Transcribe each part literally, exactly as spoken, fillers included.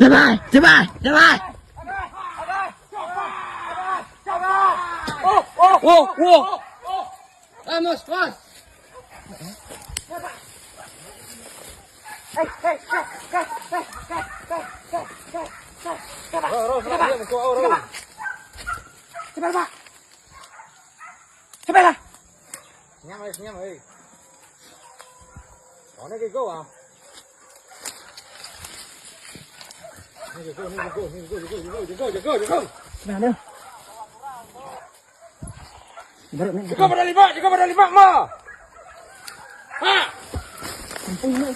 Sabar, sabar, sabar. Oh, oh, oh, oh. Vamos, vamos. Hei, hei, hei. Sabar, sabar, sabar. Sabar, Pak. Sabarlah. Senyam, eh, senyam, eh. Kau ni kiko, ah. Ni kiko, ni kiko, ni kiko, kiko, kiko, kiko, kiko, kiko. Nah, dah. Jago pada lima, jago pada lima, ma. Ha. Ampun, ma.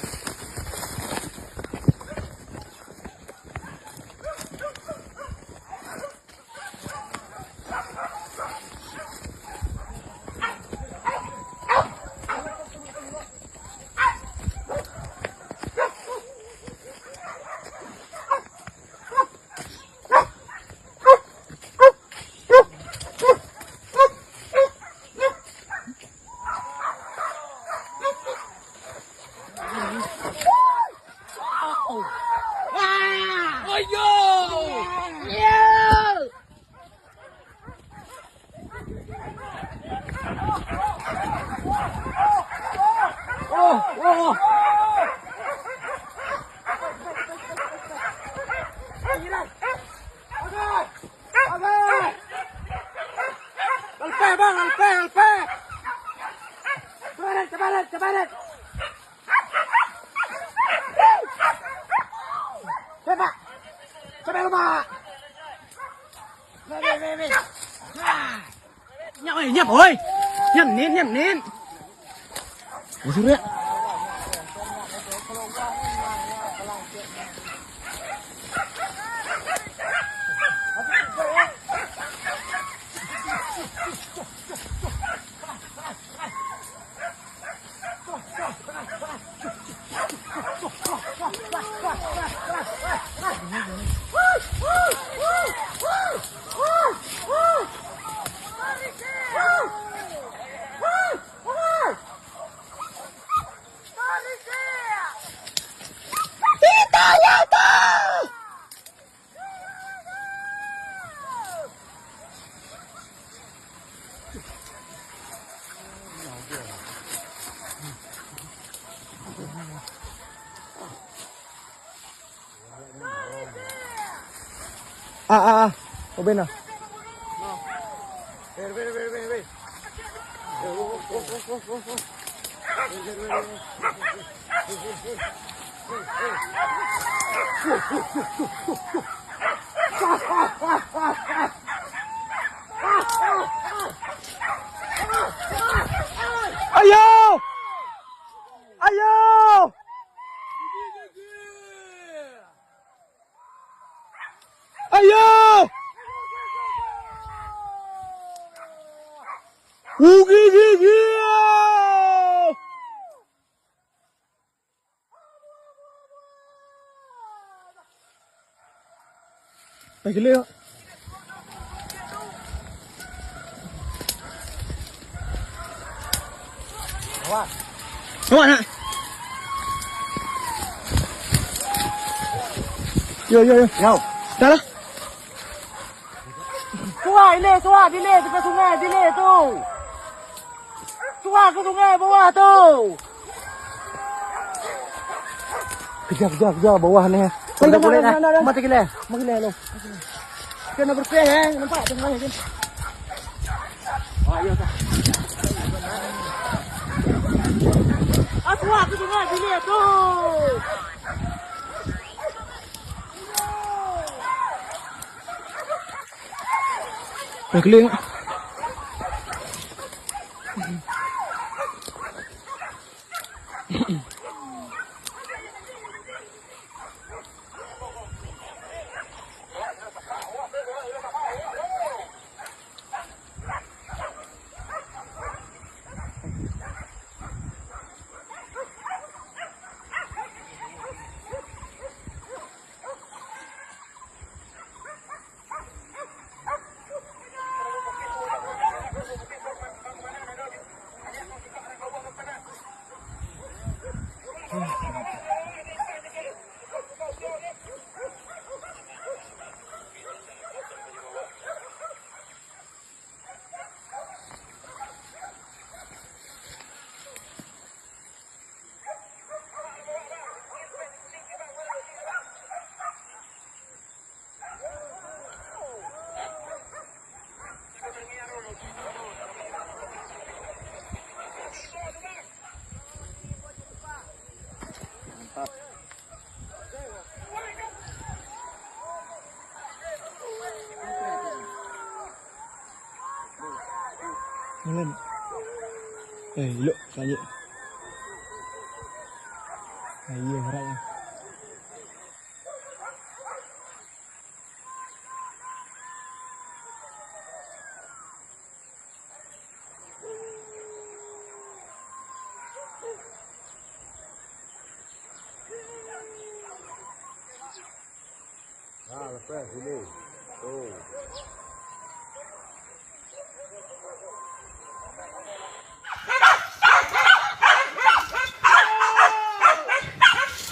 Alpeh, bang, alpeh, alpeh. Cabaran, cabaran, cabaran. Cepat. Cepat, Pak. Weh, weh, weh, weh. Nah. Nyam, oi, nyam, oi. Nyam, nin, nyam, nin. Masuk, Rek. Ah, ah, ah. Oben ah. Ayo! Ayo! Ayo! Ugi gigi! Eh, gila, yo. Awak nak? Yo, yo, yo. Yo. Dah lah. Suah, ilia, suah, dilia, tepi sungai, dilia tu. Suah ka sungai bawah tu. Kejar, kejar, kejar, bawah ni. Mari, mari, boleh, mari, nah. Mari, mari. Mati gila. Mati gila, lo. Kena berpeh, eh. Nampak tengah ni. Oh, iyo, dah. Ah, suah ka sungai, dilia tu. Dah keliling. Malam. Eh, elok sajo. Ayo, berat ya. Ah, lepas sini. Oh.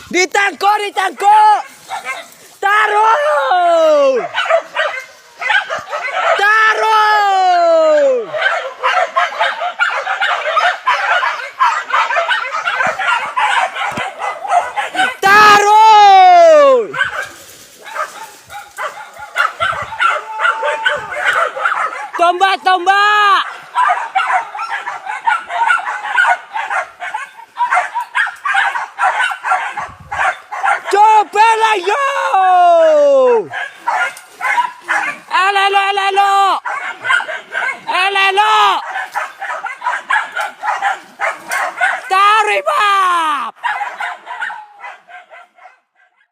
Ditangkok, ditangkok. Taruh! Taruh! Taruh! Tombak, tombak! Cobalah yo!